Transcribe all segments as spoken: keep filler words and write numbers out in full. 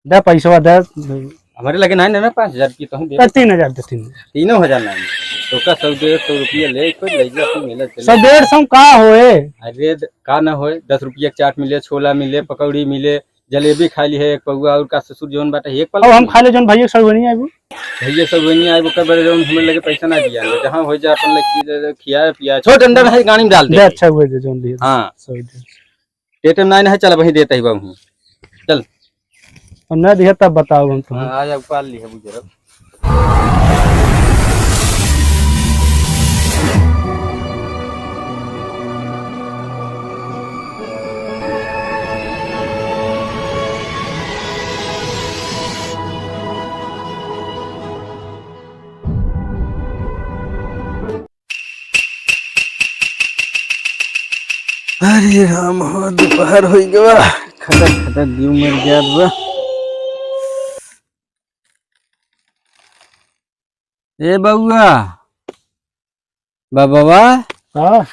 दे पैसवा दे। हमरे लगे नाहीं ना, ना पाँच हजार की कहूँ दे। दे तीन हजार दे, तीन हजार। तीनों हजार नाहीं। तो का सौ डेढ़ सौ रुपया ले, कोई ले जा, अपन मेला चले। सौ डेढ़ सौ का होए? अरे द-, का ना होए, दस रुपया के चाट मिले, छोला मिले, पकौड़ी मिले, जलेबी खाइ लिहे एक पौआ, और का ससुर जौन बाटे एक पल अब हम खाइ ले जौन भैया सब नहीं आबू। भैया सब नहीं आबू, ओकर बरे जौन हमरे लगे पैसा ना दिया, जहाँ होइ जा अपन लगे खिया पिया, छोट अंडा है गाड़ी में डाल दे। दे, अच्छा हुए दे जौन दिए। हाँ। सही दे। पेट में नाहीं ना है, चल वहीं देते ही बाबू। चल। और ना दिया तब बताओ हम तुम्हें। हाँ, आ जा, उपाल ली है बुजुर्ग। अरे राम हो, दोपहर होइ गवा, खटक खटक जीव मर जात बा। ए बउआ, बबवा। हाँ।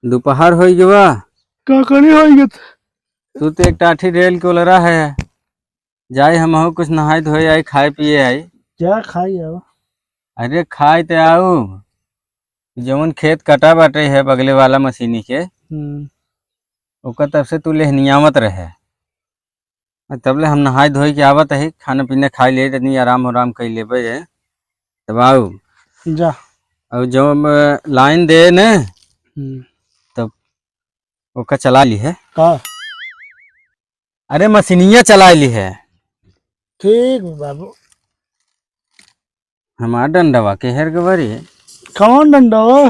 दोपहर होइ गवा। का करी होइ गत? तू तो एक टाठी रेल के ओलरा है। जाई हमहू कुछ नहाई धोई आई, खाए पिए आई। क्या खाई आओ? अरे खाए ते आऊ, जवन खेत कटा बाटे है बगले वाला मशीनी के, हम्म। ओकर तरफ से तू लेहनियावत रहे। तब ले हम नहाई धोई के आवत ही, खाना पीना खाई ले, तनी आराम उराम कई लेबे है। तब आऊ। जा। और जब लाइन दे ने, हम्म। तब ओका चला ली है। का? अरे मशीनिया चला ली है। ठीक बा बाबू। हमार डंडवा के हेर गवा रे। कौन डंडवा?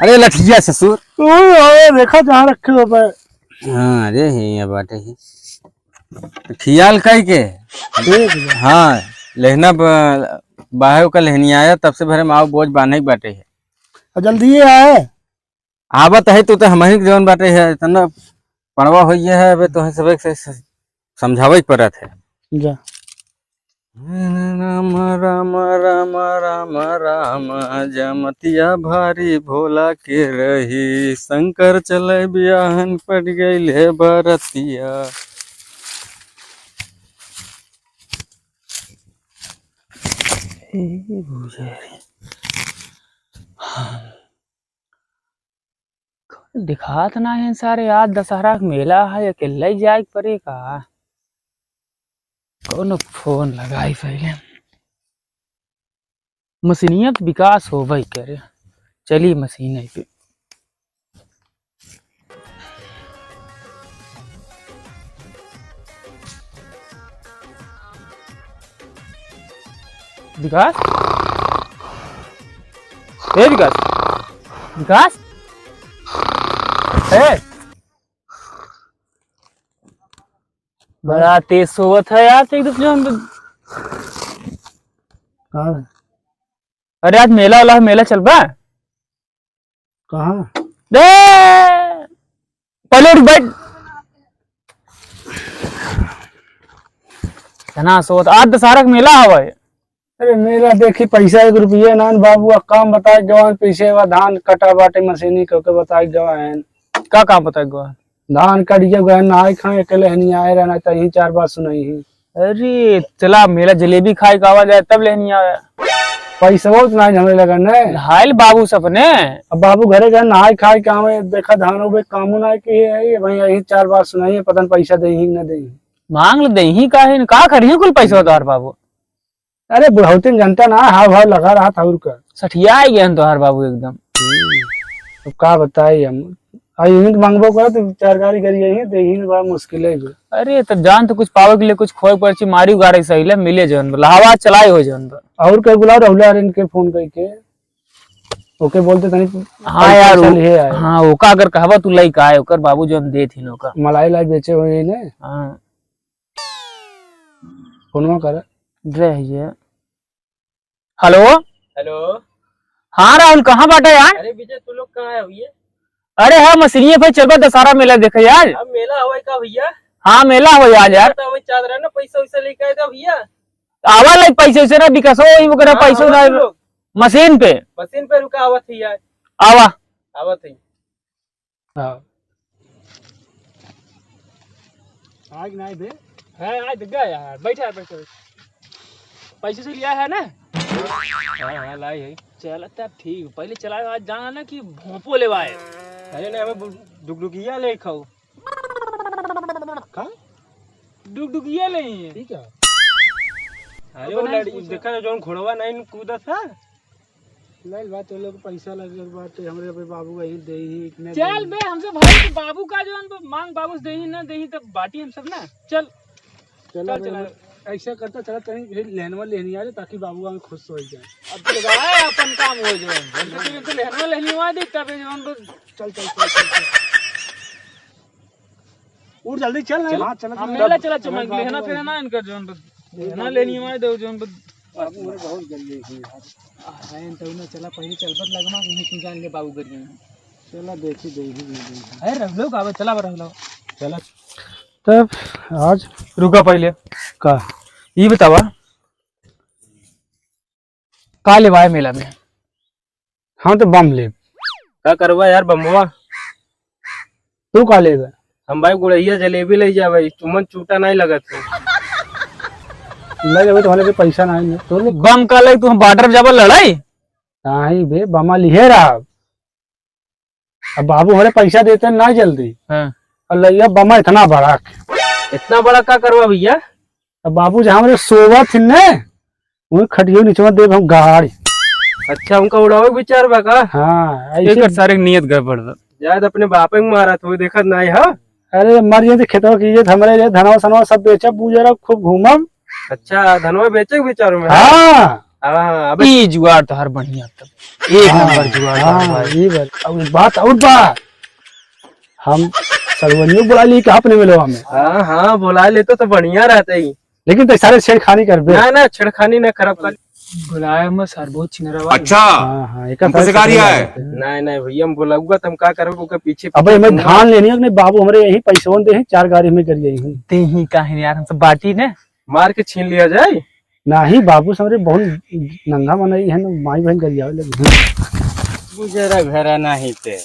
अरे लठिया ससुर। ओए, ओए, देखा जहाँ रखे हो पे। हाँ, अरे हे, ये बाटे ही। खियाल कई के। ठीक बा। हाँ, लेहना ब-, बाहे ओकर लेहनी आया, तब से भरे माव बोझ बान्हे के बाटे है। आ, जल्दी ही आए। आवत है तू तो हमही के जौन बाटे है, इतना पड़वा होइ गया है, अबे तोहे सबे से स-, समझावे के पड़त है। जा। राम राम राम राम राम, जमतिया भारी भोला के रही, शंकर चले बियाहन पड़ गइल है बरतिया। ए भौजाई। हाँ। कौन दिखात ना है सारे, आज दशहरा के मेला है, अकेले ही जाए के पड़े का? कौनो फोन लगाई पहले। मशीनिया के विकास होबे करे, चली मशीन पे। विकास, ए विकास, विकास, ए, बड़ा तेज सोवत है यार, तो एकदम से हम कहाँ? अरे आज मेला वाला है, मेला चलबा? कहाँ? रे, पहले उठ बैठ। तना सोत, आज दशहरा के मेला हवे। अरे मेला देखी, पैसा एक रुपया नान बाबू, आ काम बताए गवान, पैसे बा धान कटा बाटे, मशीनी कह के बताए गवान। का काम बताए गवान? धान कट गया, गए नहाए खाए, अकेले हनी आए रहना, तो यही चार बात सुनाई ही। अरे चला मेला जलेबी खाए के आवा जाए, तब लेहनी आवे। पैसा बहुत ना हमरे लगा ने। हाल बाबू सपने। अब बाबू घरे गए नहाए खाए के आवे, देखा धान हो गए, कामो ना के है, ये भाई यही चार बात सुनाई है, पता नहीं पैसा दे ही ना दे। मांग ले दे ही काहे न, का करिए कुल पैसा तोहार बाबू? अरे बुढ़ौती में जनता ना, हाव भाव लगा रहा था और का। सठिया ही गए तोहार बाबू एकदम। अब का बताई हम, आ यहीं तो मांगबो करे तो चार गाड़ी करी यहीं, तो यहीं बड़ा मुश्किल है बे। अरे तो जान तो कुछ पावे के लिए कुछ खोए पड़ची, मारी उगाड़े सही ले, मिले जौन बा, हवा चलाए हो जौन बा। और के बुलाओ राहुल यार इनके फोन करके, ओके बोलते तनी हाँ पैसा यार, चल वो, हे आए। हाँ ओका अगर कहबा तू लइका आए, ओकर बाबू जौन देत ही ओका। मलाई लाई बेचे हुए ने। हाँ। फोनवा कर। रह ये। हेलो। हेलो। हाँ राहुल, कहाँ बाटा यार? अरे विजय, तू लोग कहाँ है भैया? अरे हाँ, मशीनिये पे चलबा दशहरा मेला देखे यार। अब मेला हवाई का भैया? हाँ, मेला हवाई आज यार। तो वही चादर है ना, पैसा वैसा लेके आए थे भैया। आवा लाइक पैसे वैसे ना, विकासो वही वगैरह हाँ, पैसों आवा ना। तू लोग। मशीन पे। मशीन पे रुका, आवत ही यार। आवा। आवत ही। हाँ। आग ना बे। है, आज गया यार। बैठा है, बैठा, बैठा। पैसे से लिया है ना? हाँ, हाँ, लाई है। चल, तब ठीक। पहले चला, आज जाना ना कि भोंपो लेवाए। अरे ना, हमें बु-, डुगडुगिया ले खाओ। का? डुगडुगिया ले ही है। ठीक है। अरे, वो बनाए लड़ी, पूछा। देखा ना, जौन घोड़वा नहीं कूदत है। लाइल बात, वो लोग पैसा लगे बात, हमरे पे बाबू का ही दे ही इतने चल दे। बे, हमसे भाई के बाबू का जौन बा, मांग बाबू से देही ना देही, तब बाटी हम सब ना। चल। चलो चल, भाई, चला। ऐसा करता चला, कहीं फिर लेहनवा लेहनी आ जाए, ताकि बाबू हमें खुश हो जाए। अब तो भाई अपन काम हो जाए, हम तो तुरंत लेहनवा लेहनी आ दे, तब ये जौन बा। चल, चल, चल, चल, चल। उठ जल्दी चल ना। चल। हाँ, चल, हाँ, चल। मेला चला, चल, चमक बाबू लेहना आ फिर ना गए। इनकर जौन बा। लेहना लेहनी आ दे, जौन बा। बाबू हमारे बहुत गंदे हैं यार। आ, है तो ना, चला पहले चल बत लगमा, कहीं तू जान ले बाबू गरिया। चला देखी, देखी, देखी। अरे रह लो, बाबा, चला बा, रह लो। चला। तब आज रुका पहले। का? ई बतावा, का लेवाए मेला में? हम तो बम लेब। का करवा यार बमवा? तू का लेबे? हम भाई गुड़हिया जलेबी ले जावे, तुमन चूटा नहीं लगत है। ले जावे तो हमारे पे पैसा नहीं है। तो बम का ले, तू हम बॉर्डर पे जाबा लड़ाई? नहीं बे, बमा लिहे रहा। अब बाबू हमारे पैसा देते ना जल्दी। हाँ। और लइया बमा इतना बड़ा। इतना बड़ा का करवा भैया? अब बाबू जहाँ हमारे सोवा थे ने, वही खटियो नीचे में देब हम गाड़ी। अच्छा, उनका उड़ावे के विचार बा का? हाँ, ऐसे एकर सारे के नियत गड़बड़ बा। जायद अपने बापे के मारत हो, देखत नाई ह। अरे मर जाए तो खेतवा कीजिए, हमरे लिए धनवा सनवा सब बेचब, बुजरब, खूब घूमब। अच्छा, धनवा बेचे के विचार में है? हाँ। हाँ, अबे ई जुगाड़ तो हर बढ़िया तब। एक हाँ, नंबर जुगाड़ हाँ, बा भाई। ई बात। अब एक बात और बा। हम सगवनियों बुला ली कि अपने मिलवा में। हाँ, हाँ, बुला लेते तो बढ़िया रहते ही। लेकिन तो सारे छेड़खानी करबे। ना, ना, छेड़खानी ना खराब कर। बुलाए में सर बहुत छिनरा बा। अच्छा। हाँ, हाँ, एक हमको सारे सिखा रिया है। नहीं, नहीं भैया, हम बुलाऊंगा तो हम का करब, ओके पीछे अबे पीछे हमें घूमूंगा। धान लेनी है कि नहीं, बाबू हमारे यही पैसों दे हैं, चार गाड़ी में कर यही हैं। ते ही काहे यार, हम सब बाटी ने। मार के छीन लिया जाए। नहीं, बाबू से हमरे बहुत नंगा मनई है ना, माई बहन गरियावे लगी। गुजरा घरा नहीं ते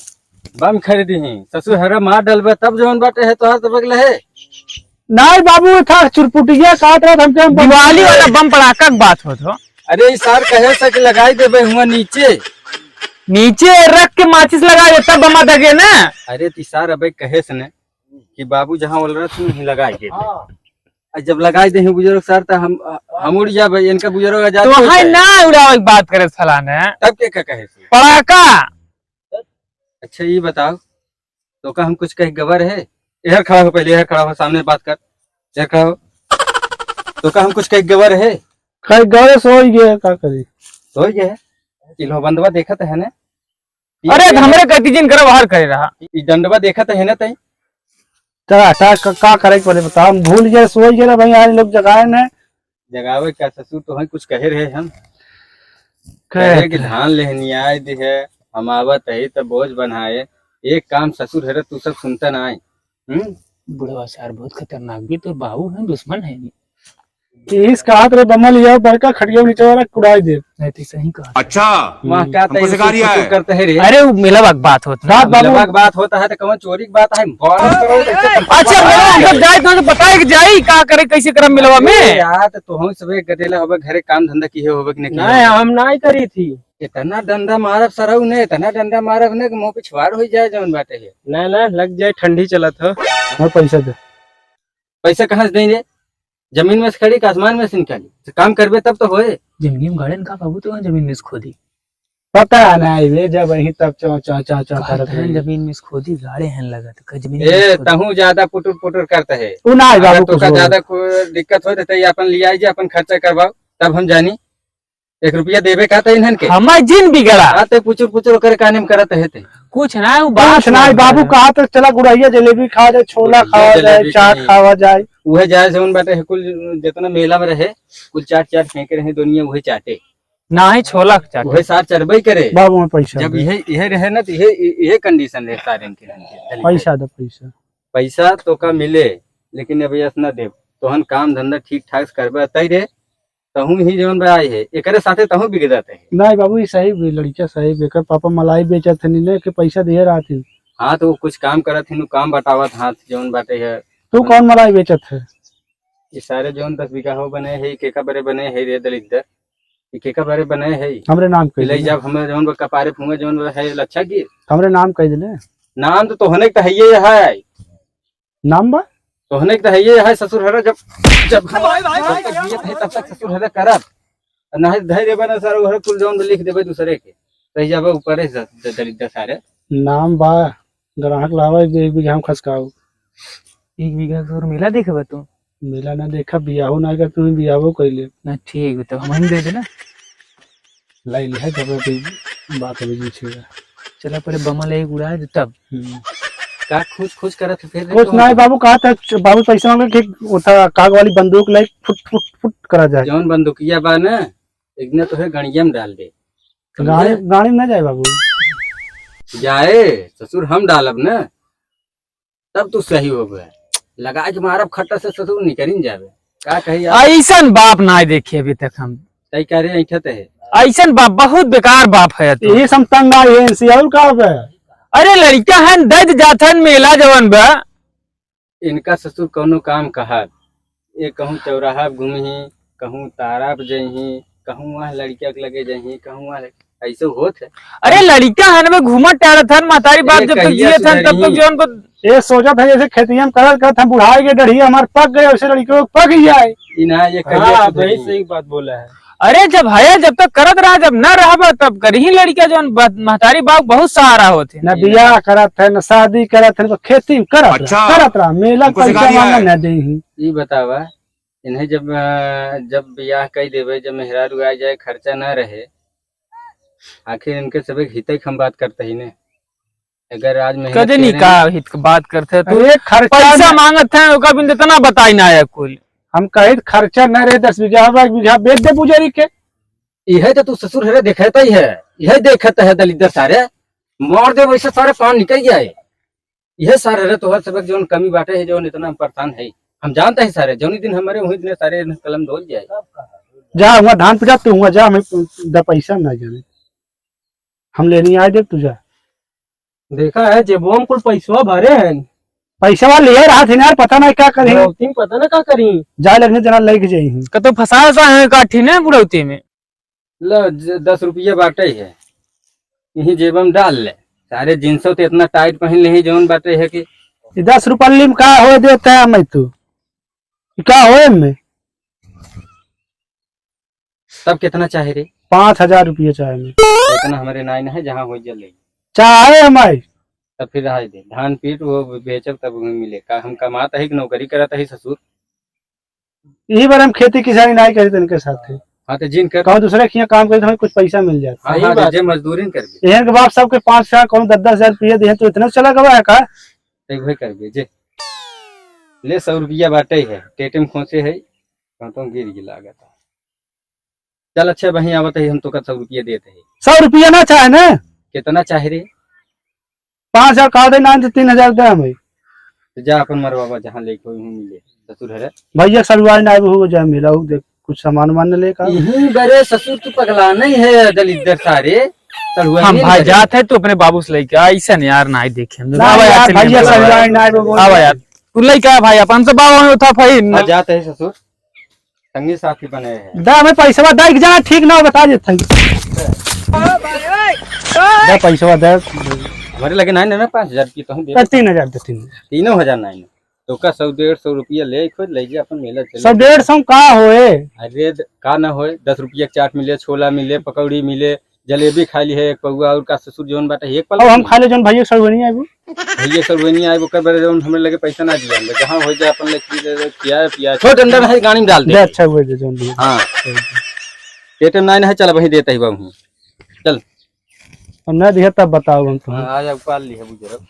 बम खरीदी ही, ससुर हरा मार डलबे तब जवन बाटे है तोहार तबक लहे। नाई बाबू, था चुरपुटिया काट रहा था, हमके हम दिवाली वाला बम पड़ाका के बात होत हो। अरे, ई सार कहे से कि लगाई देबे हुआ नीचे। नीचे रख के माचिस लगा दे, तब बमा दगे ना। अरे, ती सार अबे कहे से ने कि बाबू जहाँ बोल रहे थे, वहीं लगाई के दे। हाँ। आ, जब लगाई दे हैं बुजुर्ग सार, तो हम, हम उड़ जाबे, इनका बुजुर्ग आजाद तो हो है जाए। ना उड़ावे की बात करे साला ने। तब के का कहे से? पड़ाका। अच्छा, ये बताओ, तो का हम कुछ कह गवर है? इधर खड़ा हो, पहले इधर खड़ा हो, सामने बात कर। इधर खड़ा हो। तो का हम कुछ कह गवर है? कह गवर सोई गए, का करी? सोई गए? इल्हो बंदवा देखत है ने? अरे, हमरे कति जिन करे बाहर करे रहा। ई डंडवा देखत है ने तई? तरा, तरा, का, का करे के पड़े बताओ? हम भूल गए, सोई गए ना भाई, यार, लोग जगाए ने। जगावे का ससुर, तो हैं कुछ कहे रहे हम। कहे कहे कि थे। धान लेहनी आए दे है, हम आवत है तो बोझ बनाए। एक काम ससुर है रे, तू सब सुनता ना है। हम्म? बुढ़वा सार बहुत खतरनाक भी, तो बाबू है, दुश्मन है। इस कहत रे बमल, यह बड़का खटिया नीचे वाला कुड़ाई दे। नहीं तो सही कहा। अच्छा, वहाँ का हमको तय सिखा रिया है। करते हैं रे। अरे, वो मिलवा के बात होत ना। बात बाबू। मिलवा के बात होता है तो कौन चोरी की बात है? बारह करोड़ कैसे? अच्छा, मिलवा हम सब जाए तो बताए कि जाई, का करे, कैसे करम मिलवा में? अरे यार, तो तुम सब एक गदेला होबे, घरे काम धंधा किए होबे कि नहीं किए नहीं, होबे? हम नहीं करी थी। इतना डंडा मारब सरऊ ने, इतना डंडा मारब ने कि मुंह पिछवाड़ हो जाए जौन बाटे है। ना, ना, लग जाए, ठंडी चलत हो। और पैसा दे। पैसा कहाँ से देंगे? जमीन में से खड़ी कि आसमान में से निकाली? तो काम करबे तब तो होए। जिंदगी में गाड़न का बाबू तो जमीन में से खोदी। पता नहीं रे, जब वहीं तब चौ, चौ, चौ, चौ करत हैं, रही। जमीन में से खोदी गाड़े हैं लगत, का जमीन में से ए, खोदी। तहूँ ज्यादा पुटुर पुटुर करता है। उ ना है अगर बाबू तोका कुछ ज्यादा बोले। कोई दिक्कत हो तो तई अपन लियाई जे, अपन खर्चा करवाओ, तब हम जानी। एक रुपया देबे का त इन्हन के? हमार जिन बिगड़ा। हाँ, ते पुचुर पुचुर ओकरे काने में करत है ते। कुछ ना, वो बात कुछ ना, मत बाबू करो। कहा तो चला गुड़हिया जलेबी खावा जाए, छोला गुड़हिया खावा जाए, जलेबी चाट खाई। खावा जाए। उहे जाए जौन बाटे है कुल जितना मेला में रहे, कुल चाट चाट फेंके रहे दुनिया उहे चाटे। ना ही छोला चाटे। उहे सार चरबे करे। बाबू में पैसा जब दे। इहे, इहे रहे ना तो इहे, इहे condition रहे सारे इनके, इनके। पैसा दे, पैसा। पैसा तो का मिले, लेकिन अब यस ना देब। तोहन काम धंधा ठीक ठाक से करबे तई रे, तहूँ ही जौन बा आई है, एकरे साथे तहूँ बिगड़त है। नहीं बाबू, ई सही भी लड़का सही भी, एकर पापा मलाई बेचत हनी ने, के पैसा दिए रहत ही। हाँ, तो वो कुछ काम करत ही, नु काम बटावत हाथ जौन बाटे है। तू कौन मलाई बेचत है? ये सारे जौन दस बीघा हो बने है, ये केका बरे बने है रे दलिद्दर? ये केका बरे बने है? हमरे नाम कह ले दे। जब हमें जौन बा कपारे फूंगे जौन बा है लच्छा की। हमरे नाम कह दे। नाम तो तोहने के तो है ये है। नाम बा? तोहने के तो है ये है ससुर हरे, जब, जब हम, भाई, भाई, जब तक जियत है तब तक ससुर हरे करब। नहीं धैर्य बना सारे, ओहरे कुल जौन लिख देबे दूसरे के। रह जाबे ऊपरे से द-, दलिद्दर सारे। नाम बा, ग्राहक लावे, एक बीघा में खसकाऊ। एक बीघा के और मेला देखबे तू? मेला ना देखा, बियाहो ना कर, तुम्हें बियाहो कर ले। ना ठीक, तो हम ही दे देना। लाई ले, जब भी बात अभी पूछेगा। चला, पहले बमल एक उड़ा दे, तब। हम्म। का खुश खुश करत है फिर रे कुछ तू? नहीं बाबू, कहा था च-, बाबू पैसा मांगे कि वो था काग वाली बंदूक लाई, फुट, फुट, फुट करा जाए। जौन बंदूकिया बा ना, एक दिन तो है गणिया में डाल दे। गाड़ी, समझे? गाड़ी में ना जाए बाबू। जाए, ससुर हम डालब ना। तब तू सही हो गया। लगा के मारब खट्टा से ससुर निकरिन जावे। का कही यार? ऐसन बाप ना देखे अभी तक हम। तई करे ऐठत है। ऐसन बाप, बहुत बेकार बाप है तू। यही सब तंग आई है इनसे, और का बे? अरे लड़का है, दद जाथन मेला जवन बा। इनका ससुर कौनो काम कहत, ये कहूँ चौराहा पे घूमही, कहूँ तारा पे जइही, कहूँ वहाँ लड़किया के लगे जइही, कहूँ वहाँ लड़किया, ऐसे होत है। अरे लड़का हन में घूमत टहरत हन, महतारी बाप ये जब तक कहिया जियत हन तब तक सुधरही? जौन पर ये सोचत है जैसे खेतिया में करत करत हम बुढ़ाई के डढ़िया हमार पक गए, वैसे लड़कियों पक ही जाए। ई ना ये कहिया हाँ, सुधरही? भाई सही बात बोला है। अरे जब है, जब तक करत रहा, जब ना रहबा तब करही लड़का जौन बात, महतारी बाप बहुत सहारा होत है। ना बियाह करत है, ना शादी करत है, तो खेती में करत रहा, अच्छा। करत रहा, मेला हमको सिखा पैसा दिया मांगा है। ना देही। ई बतावा, इन्हें जब, अ, जब बियाह कई देबे, जब मेहरारू आ जाए, खर्चा ना रहे, आखिर इनके सबे हिते के हम बात करते ही ने। अगर आज मेहनत कदे नहीं करे का हित के बात करते हैं तू? अरे, खर्चा पैसा में मांगत है, ओका बिन इतना बताई ना आया कुल। हम कहे तो खर्चा न रहे, दस बीघा, बारह बीघा बेच दे पुजारी के। इहे तो तू ससुर हरे देखता ही है, इहे देखत है दलिद्दर सारे, मार दे वैसे सारे पान निकल गया है। यह सारे रे तोहर सबक जौन कमी बाटे है, जौन इतना हम परेशान है, हम जानते हैं सारे, जौनी दिन हमारे वही दिन सारे कलम धोल जाए। जा हुआ धान पिटा तू हुआ जा, हमें द पैसा ना जाने, हम लेनी आए देख तू जा। देखा है जेबो में कुल पैसवा भरे हैं। पैसवा लिए रहा थे यार, पता नहीं क्या करी। बुढ़ौती में पता ना का करी। जाए लगने जना लेके जाई। कतो फंसा सा है काठी ने बुढ़ौती में। ल, ज-, दस रुपया बाटे है, यही जेब में डाल ले। सारे जींसो तो इतना टाइट पहन ले ही जौन बाटे है कि ई दस रुपया में का हो देता है मैं तू? ई का होए में? तब कितना चाहे रे? पाँच हजार रुपया चाहे मैं। इतना हमारे नाई ना है, जहाँ हो जल ले। चाहे हमारे। तब फिर रहा दे, धान पीट वो बेचब तब वहीं मिले। का हम कमात है कि नौकरी करत है ससुर? यही बार हम खेती किसानी नाई करी तनके साथ है। हाँ, तो जिन कर कहूँ दूसरे के यहाँ काम करे तो हमें कुछ पैसा मिल जाता। हाँ, सही हाँ, बात। जे मजदूरी न करबे। एहन के बाप सबके पाँच हजार, कहूँ दस दस हजार रुपया दिए तो इतना चला गवा है का? एक भाई करबे जे। ले, सौ रुपया बाटे है, टेटे में खोसे है, कहता हूँ गिर गिला गया। चल अच्छा बहिन, आवत है, हम तो का सौ रुपया देते हैं। सौ रुपया ना चाहे ना? कितना चाहे रे? पाँच हजार का दे, ना तो तीन हजार दे हमें। तो जा अपन मरवावा, जहाँ लेके हो, वहीं मिले। ससुर है रे। भैया सरुआई ना हो जाए, मिला हो, देख कुछ सामान वामान ले का। यहीं बरे ससुर तू पगला नहीं है, दलिद्दर सारे। सरुआई हम नहीं भाई बरे। जात है, तू अपने बाबू से लेके आ, ऐसा नहीं यार, ना ही देखे हम। ना बाबा यार, यार, भैया चलिए, सरुआई ना हो। आवा यार, तू लेके आ भाई, अपन से बाबा में उठा भाई। हाँ, जात है ससुर। संगी साथी बने हैं। दा हमें पैसवा दा, एक जना ठीक ना हो, बता देत हई। दा पैसवा दा। हमारे लगे नाई ना पाँच हजार की तो हम दे। दा तीन हजार दे, तीन हजार। तीनों हजार नाई ना। तो का सौ डेढ़ सौ रुपया ले खुद ले जा अपन मेला चले। सौ डेढ़ सौ का होए? अरे द-, का ना होए, दस रुपया के चाट मिले, छोला मिले, पकौड़ी मिले, जलेबी खा ली है एक पौआ, और का ससुर जौन बाटे एक पल अब हम खा ले जौन भैया सरुआई नहीं आबू। भैया सरुआई नहीं आबू, ओकर बरे जौन हमरे लगे पैसा ना दिया, जहाँ हो जाए अपन लगे खिया पिया, छोट अंडा है गाड़ी में डाल दे। दे, अच्छा हुआ दे जौन भी। हाँ। पेट में ना है, चल वहीं देता ही बाबू। चल। अब ना दिया तब बताओ हम तुम्हें। हाँ, आ जा, उपाल ली है बुजुर्ग।